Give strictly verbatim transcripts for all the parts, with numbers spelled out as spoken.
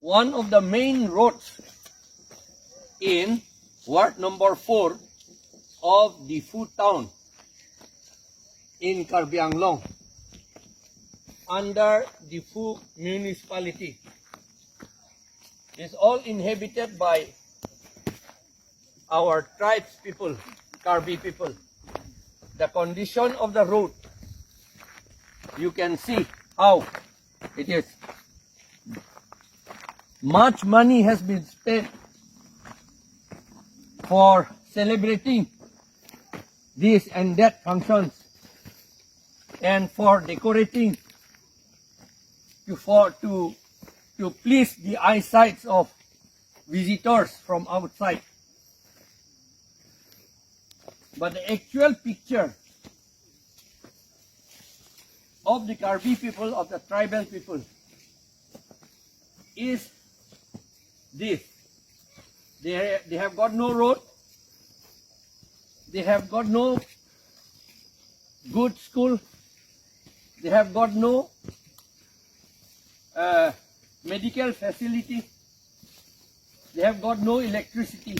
One of the main roads in Ward number four of Diphu town in Karbi Anglong, under Diphu municipality, is all inhabited by our tribes people, Karbi people. The condition of the road, you can see how it is. Much money has been spent for celebrating this and that functions and for decorating to, for, to, to please the eyesights of visitors from outside. But the actual picture of the Karbi people, of the tribal people, is this. They, they have got no road. They have got no good school. They have got no uh, medical facility. They have got no electricity.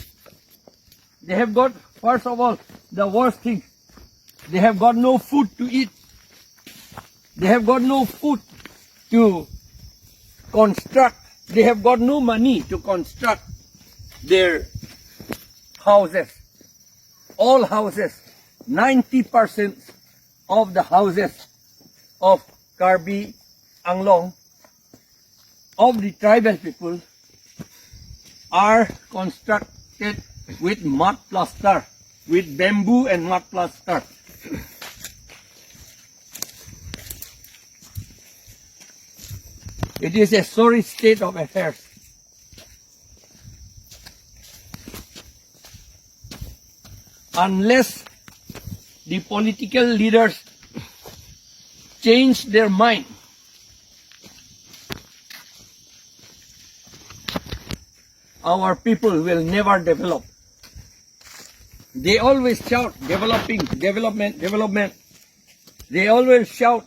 They have got, first of all, the worst thing, they have got no food to eat. They have got no food to construct. They have got no money to construct their houses. All houses, ninety percent of the houses of Karbi Anglong, of the tribal people, are constructed with mud plaster, with bamboo and mud plaster. It is a sorry state of affairs. Unless the political leaders change their mind, our people will never develop. They always shout, "Developing, development, development." They always shout,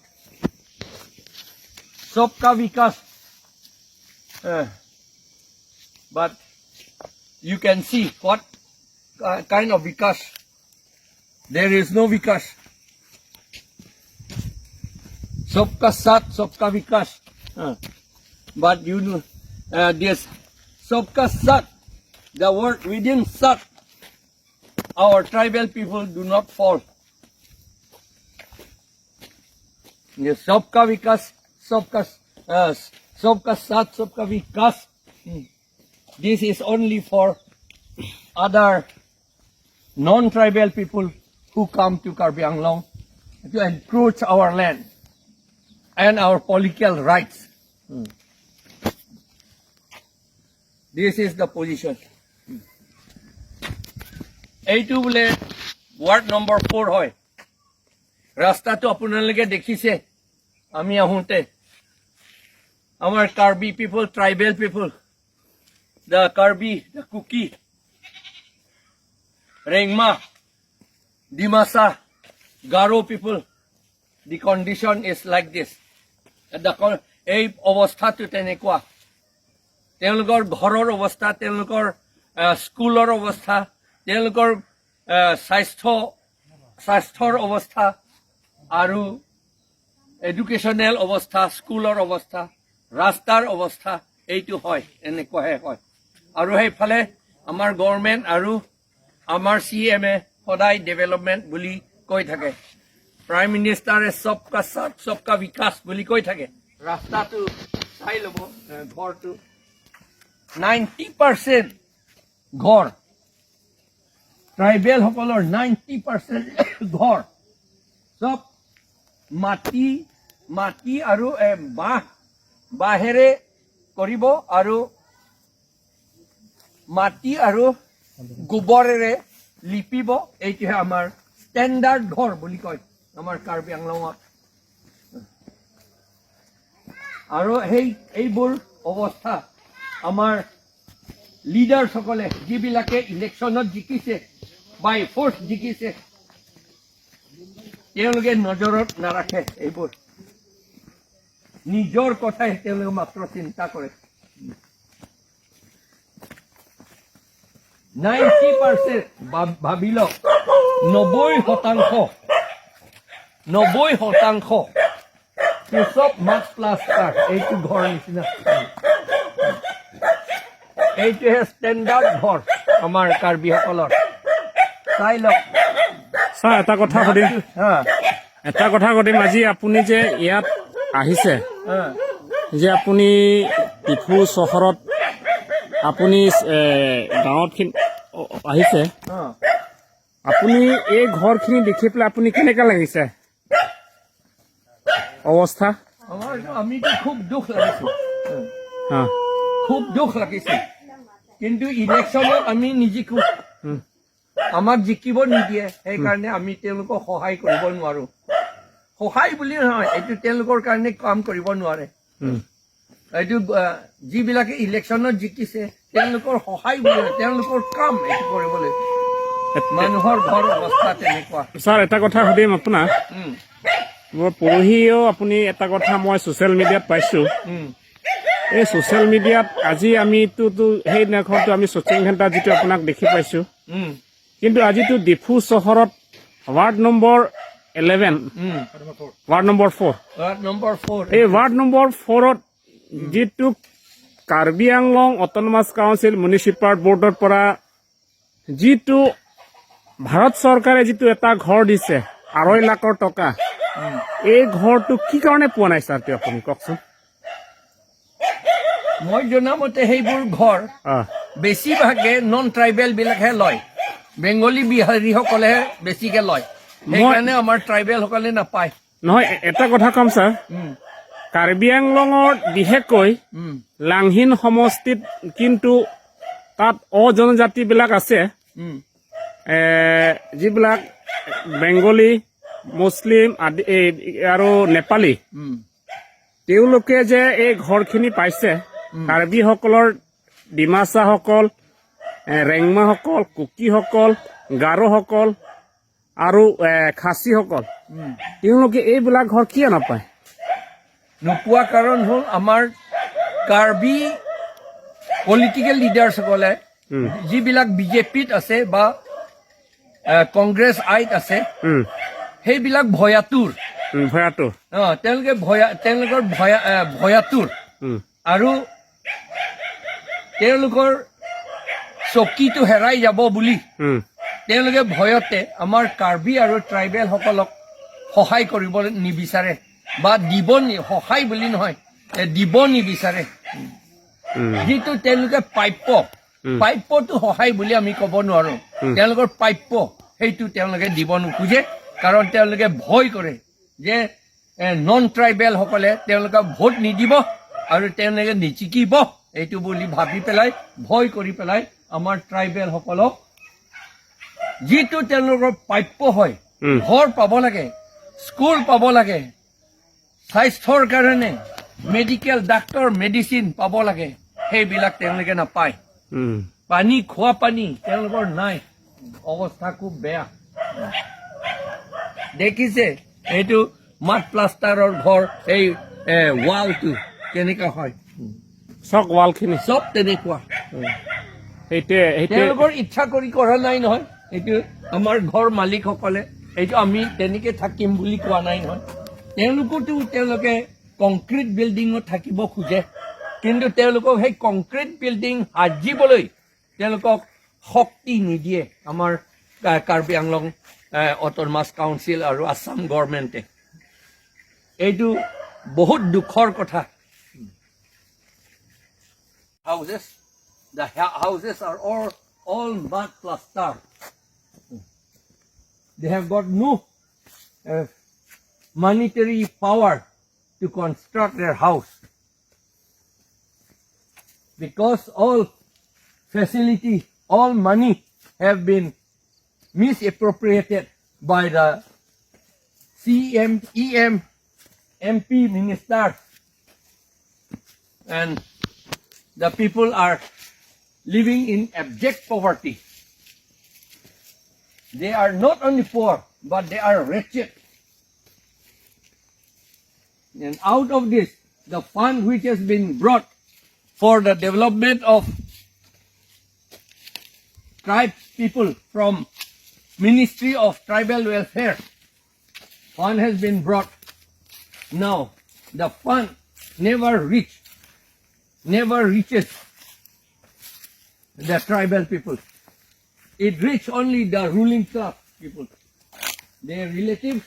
"Sabka Vikas." Uh, but you can see what uh, kind of Vikas. There is no Vikas. Sabka Saath, Sabka Vikas. Uh, but you know, uh, this Sabka Saath, the word within Saath, our tribal people do not fall. Ye Sabka Vikas, Sabka, uh, Sabka Saath, Sabka Vikas. Hmm. This is only for other non-tribal people who come to Karbi Anglong to encroach our land and our political rights. Hmm. This is the position. এইটো বোলে ward number four হয়। ৰাস্তাটো আপোনালোকে দেখিছে, আমি আহোঁতে আমাৰ Karbi people, tribal people, the Karbi, the Kuki, Rengma, Dimasa, Garo people, the condition is like this. The con- এই অৱস্থাটো তেনেকুৱা। তেওঁলোকৰ ঘৰৰ অৱস্থা, তেওঁলোকৰ আহ, স্কুলৰ অৱস্থা, তেওঁলোকৰ আহ, স্বাস্থ্য, স্বাস্থ্যৰ অৱস্থা আৰু এডুকেশ্যনেল অৱস্থা, স্কুলৰ অৱস্থা, ৰাস্তাৰ অৱস্থা, এইটো হয়, এনেকুৱাহে হয়। আৰু সেইফালে আমাৰ গভৰ্ণমেণ্ট আৰু আমাৰ চি এম এ সদায় ডেভেলপমেণ্ট বুলি কৈ থাকে। প্ৰাইম মিনিষ্টাৰে সবকা সাথ সবকা বিকাশ বুলি কৈ থাকে। ৰাস্তাটো চাই ল'ব, এ, ঘৰটো নাইণ্টি পাৰ্চেণ্ট ঘৰ, ট্ৰাইবেলসকলৰ নাইণ্টি পাৰ্চেণ্ট ঘৰ চব মাটি, মাটি আৰু এ, বাঁহ, বাঁহেৰে কৰিব আৰু মাটি আৰু গোবৰেৰে লিপিব। এইটোহে আমাৰ ষ্টেণ্ডাৰ্ড ঘৰ বুলি কয় আমাৰ কাৰ্বি আংলঙত। আৰু সেই এইবোৰ অৱস্থা আমাৰ লিডাৰ্ছসকলে, যিবিলাকে ইলেকশ্যনত জিকিছে, বাই ফৰ্চ জিকিছে, তেওঁলোকে নজৰত নাৰাখে এইবোৰ। নিজৰ কথাই তেওঁলোকে মাত্ৰ চিন্তা কৰে। Ninety percent. ভাবি লওক, নব্বৈ শতাংশ, নব্বৈ শতাংশ। এই চব মাড প্লাষ্টাৰ, এইটো ঘৰ নিচিনা। এইটোহে ষ্টেণ্ডাৰ্ড ঘৰ আমাৰ কাৰ্বিসকলৰ। চাই লওক। ছাৰ, এটা কথা সুধিম। হা। এটা কথা সুধিম, আজি আপুনি যে ইয়াত আহিছে, হা। যে আপুনি ডিফু চহৰত আপুনি, এ, গাঁৱত খিন-, অ, আহিছে, হা। আপুনি এই ঘৰখিনি দেখি পেলাই আপুনি কেনেকা লাগিছে অৱস্থা? আমাৰ, আমিতো খুব দুখ লাগিছে। হা। খুব দুখ লাগিছে। কিন্তু ইলেকশ্যনত আমি নিজিকো। উম। আমাক জিকিব নিদিয়ে, সেইকাৰণে আমি তেওঁলোকক সহায় কৰিব নোৱাৰো। সহায় বুলি নহয়, এইটো তেওঁলোকৰ কাৰণে কাম কৰিব নোৱাৰে। উম। এইটো, আহ, যিবিলাকে ইলেকশ্যনত জিকিছে, তেওঁলোকৰ সহায় বুলি নহয়, তেওঁলোকৰ কাম এইটো কৰিবলৈ। এ-, এ- মানুহৰ ঘৰ অৱস্থা তেনেকুৱা। ছাৰ, এটা কথা সুধিম আপোনাক। উম। মই পৰহিও আপুনি এটা কথা মই ছ'চিয়েল মিডিয়াত পাইছো। উম। এই ছ'চিয়েল মিডিয়াত আজি আমিতো, তো সেইদিনাখনতো আমি শ্বুটিং চেণ্টাৰ যিটো আপোনাক দেখি পাইছো। উম। কিন্তু আজিতো ডিফু চহৰত ward number eleven, um. Ward number four. Ward number four. এই ৱাৰ্ড নম্বৰ ফ'ৰত যিটো Karbi Anglong autonomous council municipal বৰ্ডৰ পৰা যিটো ভাৰত চৰকাৰে যিটো এটা ঘৰ দিছে আঢ়ৈ লাখৰ টকা, উম। এই ঘৰটো কি কাৰণে পোৱা নাই ছাৰ, তেওঁ আপুনি কওকচোন। মই জনামতে সেইবোৰ ঘৰ অ। বেছিভাগে নন ট্ৰাইবেল বিলাকহে লয়, বেংগলী বিহাৰীসকলেহে বেছিকে লয়। মই সেইকাৰণে আমাৰ ট্ৰাইবেলসকলে নাপায়। নহয়, এ-, এটা কথা কম ছাৰ, উম। কাৰ্বি আংলঙৰ বিশেষকৈ উম। লাংহিন সমষ্টিত কিন্তু তাত অজনজাতিবিলাক আছে, উম। এ, যিবিলাক বেংগলী, মুছলিম আদি, এ, আৰু নেপালী, উম। তেওঁলোকে যে এই ঘৰখিনি পাইছে, উম। কাৰ্বিসকলৰ, ডিমাচাসকল, এ, ৰেংমাসকল, কুকিসকল, গাৰোসকল আৰু, এ, খাচীসকল, উম। তেওঁলোকে এইবিলাক ঘৰ কিয় নাপায়? নোপোৱা কাৰণ হ'ল আমাৰ কাৰ্বি পলিটিকেল লিডাৰ্ছসকলে উম। যিবিলাক বিজেপিত আছে বা, এ, কংগ্ৰেছ আইত আছে, উম। সেইবিলাক ভয়াতুৰ। উম, ভয়াতুৰ। অ, তেওঁলোকে ভয়া-, তেওঁলোকৰ ভয়া-, এ, ভয়াতুৰ। উম। আৰু তেওঁলোকৰ চকীটো হেৰাই যাব বুলি উম। তেওঁলোকে ভয়তে আমাৰ কাৰ্বি আৰু ট্ৰাইবেলসকলক সহায় কৰিব নিবিচাৰে বা দিব নি-, সহায় বুলি নহয়, এ, দিব নিবিচাৰে। উম। যিটো তেওঁলোকে প্ৰাপ্য, উম। প্ৰাপ্যটো সহায় বুলি আমি ক'ব নোৱাৰো। উম। তেওঁলোকৰ প্ৰাপ্য সেইটো তেওঁলোকে দিব নোখোজে, কাৰণ তেওঁলোকে ভয় কৰে যে, এ, নন ট্ৰাইবেলসকলে তেওঁলোকক ভোট নিদিব আৰু তেওঁলোকে নিজিকিব, এইটো বুলি ভাবি পেলাই, ভয় কৰি পেলাই আমাৰ ট্ৰাইবেলসকলক যিটো তেওঁলোকৰ প্ৰাপ্য হয়, উম। ঘৰ পাব লাগে, স্কুল পাব লাগে, স্বাস্থ্যৰ কাৰণে মেডিকেল, ডাক্তৰ, মেডিচিন পাব লাগে, সেইবিলাক তেওঁলোকে নাপায়। উম। পানী, খোৱা পানী তেওঁলোকৰ নাই, অৱস্থা খুব বেয়া। দেখিছে এইটো মাড প্লাষ্টাৰৰ ঘৰ, এই, এ, ৱালটো কেনেকা হয়, চক ৱালখিনি। চব তেনেকুৱা। সেইটোৱে, সেইটোৱে। তেওঁলোকৰ ইচ্ছা কৰি কৰা নাই নহয়। এইটো আমাৰ ঘৰ মালিকসকলে, এইটো আমি তেনেকে থাকিম বুলি কোৱা নাই নহয়। তেওঁলোকোতো তেওঁলোকে কংক্ৰিট বিল্ডিঙত থাকিব খোজে, কিন্তু তেওঁলোকক সেই কংক্ৰিট বিল্ডিং সাজিবলৈ তেওঁলোকক শক্তি নিদিয়ে আমাৰ কা-, কাৰ্বি আংলং, এ, অট'নমাছ কাউন্সিল আৰু আছাম গভৰ্ণমেণ্টে। এইটো বহুত দুখৰ কথা। Houses, the ha-, houses are all, all mud plaster. They have got no, uh, monetary power to construct their house. Because all facility, all money have been misappropriated by the C M, E M, M P, minister, and the people are living in abject poverty. They are not only poor, but they are wretched. And out of this, the fund which has been brought for the development of tribe people from Ministry of Tribal Welfare. Fund has been brought. Now, the fund never reach, never reaches the tribal people. It reach only the ruling class people, their relatives,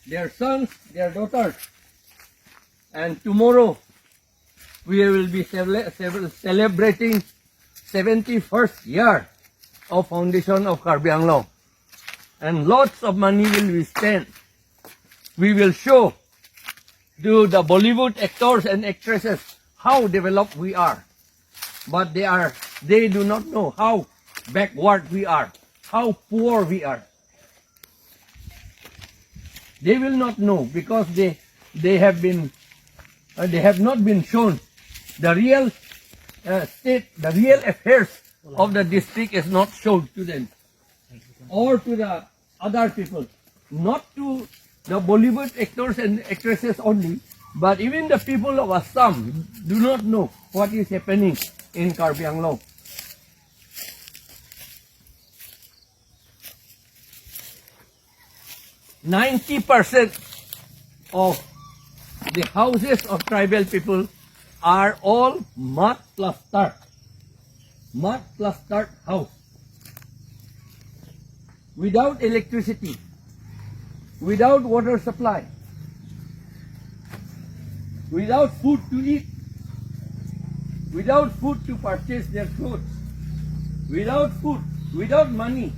their sons, their daughters. And tomorrow, we will be cele-, cele-, celebrating seventy-first year of foundation of Karbi Anglong. And lots of money will be spent. We will show to the Bollywood actors and actresses how developed we are. But they are, they do not know how backward we are, how poor we are. They will not know because they, they have been, uh, they have not been shown the real, uh, state, the real affairs of the district is not shown to them or to the other people, not to the Bollywood actors and actresses only, but even the people of Assam do not know what is happening in Karbi Anglong. Ninety percent of the houses of tribal people are all mud plastered, mud plastered house, without electricity, without water supply, without food to eat, without food to purchase their clothes, without food, without money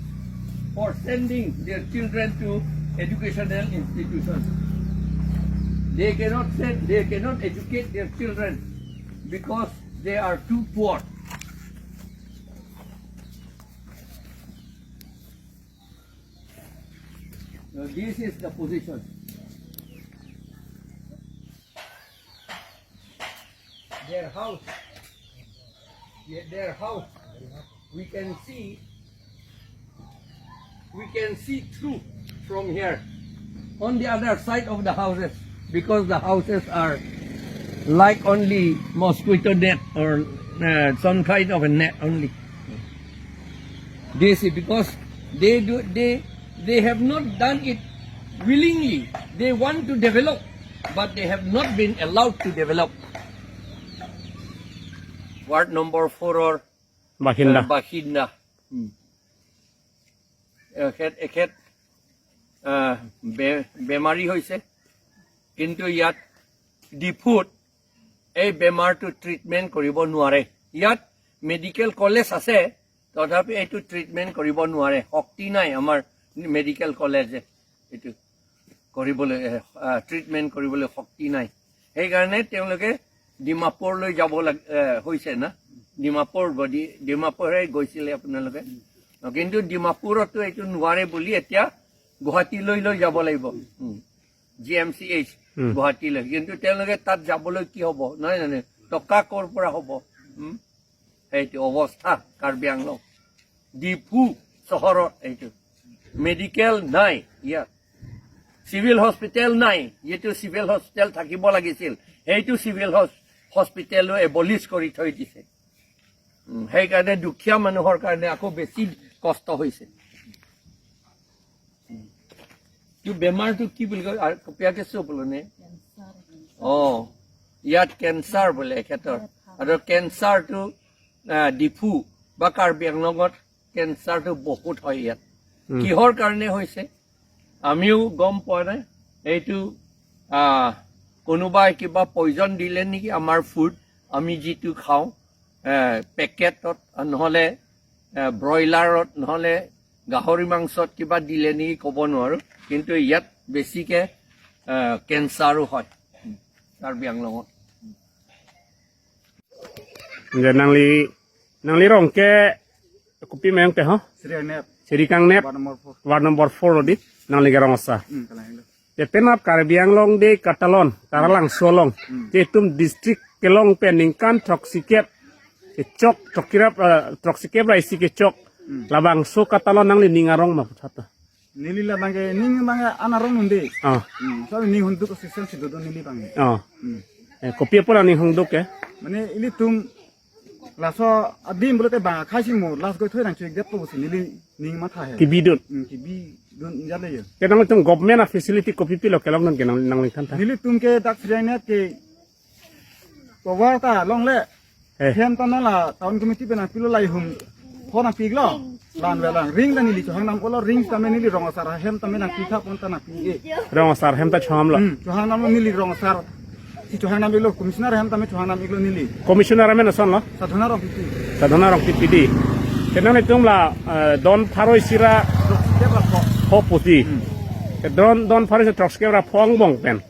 for sending their children to educational institutions. They cannot send, they cannot educate their children because they are too poor. So this is the position. Their house, yeah, their house, we can see, we can see through from here on the other side of the houses, because the houses are like only mosquito net or, uh, some kind of a net only. They say because they do, they, they have not done it willingly. They want to develop, but they have not been allowed to develop. Ward number four or, বাসিন্দা। আহ, বাসিন্দা। হুম। এখেত, এখেত, আহ, বে-, বেমাৰী হৈছে, কিন্তু ইয়াত ডিফুত এই বেমাৰটো ট্ৰিটমেণ্ট কৰিব নোৱাৰে। ইয়াত মেডিকেল কলেজ আছে, তথাপি এইটো ট্ৰিটমেণ্ট কৰিব নোৱাৰে, শক্তি নাই আমাৰ মেডিকেল কলেজে এইটো কৰিবলৈ, এ, আ, ট্ৰিটমেণ্ট কৰিবলৈ শক্তি নাই। সেইকাৰণে তেওঁলোকে ডিমাপুৰলৈ যাব লাগ-, এ, হৈছে না? ডিমাপুৰ গদি-, ডিমাপুৰহে গৈছিলে আপোনালোকে। অ, কিন্তু ডিমাপুৰতো এইটো নোৱাৰে বুলি এতিয়া গুৱাহাটীলৈ লৈ যাব লাগিব। উম। জি এম চি এইচ উম। গুৱাহাটীলৈ। কিন্তু তেওঁলোকে তাত যাবলৈ কি হ'ব? নহয় জানো? টকা ক'ৰ পৰা হ'ব? উম? সেইটো অৱস্থা কাৰ্বি আংলং। ডিফু চহৰত এইটো। মেডিকেল নাই ইয়াত। চিভিল হস্পিটেল নাই। যিটো চিভিল হস্পিটেল থাকিব লাগিছিল, সেইটো চিভিল হস-, হস্পিটেলো এবলিছ কৰি থৈ দিছে। উম, সেইকাৰণে দুখীয়া মানুহৰ কাৰণে আকৌ বেছি কষ্ট হৈছে। উম। কি বেমাৰটো কি বুলি কয়? আৰু কপিয়াকে চব বোলো নে? কেঞ্চাৰ। অ, ইয়াত কেঞ্চাৰ বোলে এখেতৰ। আৰু কেঞ্চাৰটো, আহ, ডিফু বা কাৰ্বি আংলঙত কেঞ্চাৰটো বহুত হয় ইয়াত। উম। কিহৰ কাৰণে হৈছে? আমিও গম পোৱা নাই। এইটো, আহ, কোনোবাই কিবা পয়জন দিলে নেকি আমাৰ ফুড, আমি যিটো খাওঁ, এ, পেকেটত, নহ'লে, এ, ব্ৰইলাৰত, নহ'লে গাহৰি মাংসত কিবা দিলে নেকি ক'ব নোৱাৰো। কিন্তু ইয়াত বেছিকে, এ, কেঞ্চাৰো হয় কাৰ্বি আংলঙত। Je nangli, nangli rong ke kopi meng te ho? Sri Kangnep. Sri Kangnep. Ward number four. Ward number four lo di. Nangli ke rong asa. Hmm, kalang lo. Te penap Karbi Anglong de katalon, Taralangso along. Hmm. Te itum district kelong pen ningkan throksikep kechok, throkkirap, eh, throksikep ra isi kechok. Hmm. Labangso katalon nanglining arong ma puthot? Neli labang ke ning bang ke an arong nunde. Ah. Hmm. So ning hunduk asystem si dodo neli bang ke. Ah. Hmm. Eh, kopi apot ning hunduk ke? Mane ilitum Laso adim pulote bang akhai si mo last goi thoi nang chuik det po si neli ning matha he. Kebidun. Hmm, kebidun jale yo. Ke nangtum government a-facility kopi pilo kelongdun ke nang, nangliphan tha? Nelitum ke dak sriang net ke tovar ta longle. Eh. Hem ta non la town committee pen nangpilo lahei hum. Ho nangpiklo. Lan velang. Ring ta neli chohang nam olo, ring ta me neli rong asar hem ta me nangpi tha pon ta nangpi e. Rong asar hem ta chohang lo. Hmm, chohang nam lo neli rong asar. Si chohang nam iklo, commissioner hem ta me chohang nam iklo neli. Commissioner amen ason lo? Sadhana Rongpipi. Sadhana Rongpipi dei. Ke nanglitum la, eh, don pharo isi ra. Throksi kep ra pho. Pho pusi. Hmm. Ke don, don pharo isi ra throksi kep ra pho angbong pen.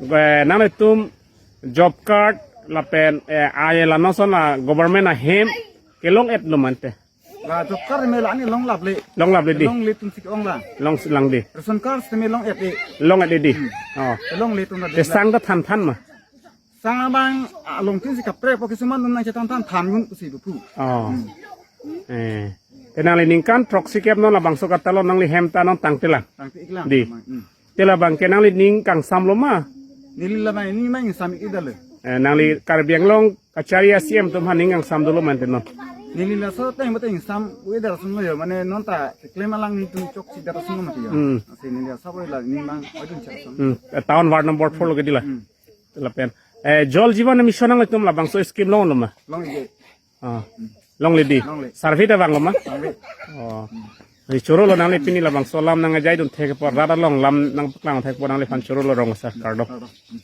Eh, nanglitum job card lapen, eh, ai la non ason la government ahem kelong-et lo mante. La job card me la ani longlap le. Longlap le dei. Longle atum si ke-ong la. Long lang dei. Ration card si me long-et e. Long-et le dei. Hmm. Oh. Longle atum la dei. Te la. Sang ta than than ma? Sang abang along tin si kaprek po kisuman atum nang chethan than than gun si duphu. Oh. Hmm. Eh. Te nangli ningkan throksi kep non labangso katalon nangli hem ta non tangtelang. Tangte iklang. Dei. Hmm. Te labang ke nangli ning kangsam lo ma? Neli labang ning ma ingsam ik-edetlo. Eh, nangli Karbi Anglong kachari a-C M atum aphan ning kangsam dolo mante non? Neli laso ateng mate ingsam-edetson lo yo, mane non ta keklem alang nelitum chokche detson lo mati yo. Hmm. Lasi neli asap la ning bang adun chakson. Hmm. Eh, town ward number four lo ke dei la. Hmm. Lapen, eh, Jal Jeevan Mission nanglitum labangso scheme longlo ma? Longle. Ah. Longle dei. Longle. Survey ta vanglo ma? Longle. Oh. Ri choro lo nangli pini labangso alam nangjaidun thek apot, rat along alam nangpaklang thek apot nangliphan choro lo, rong asar kardom. Kardom.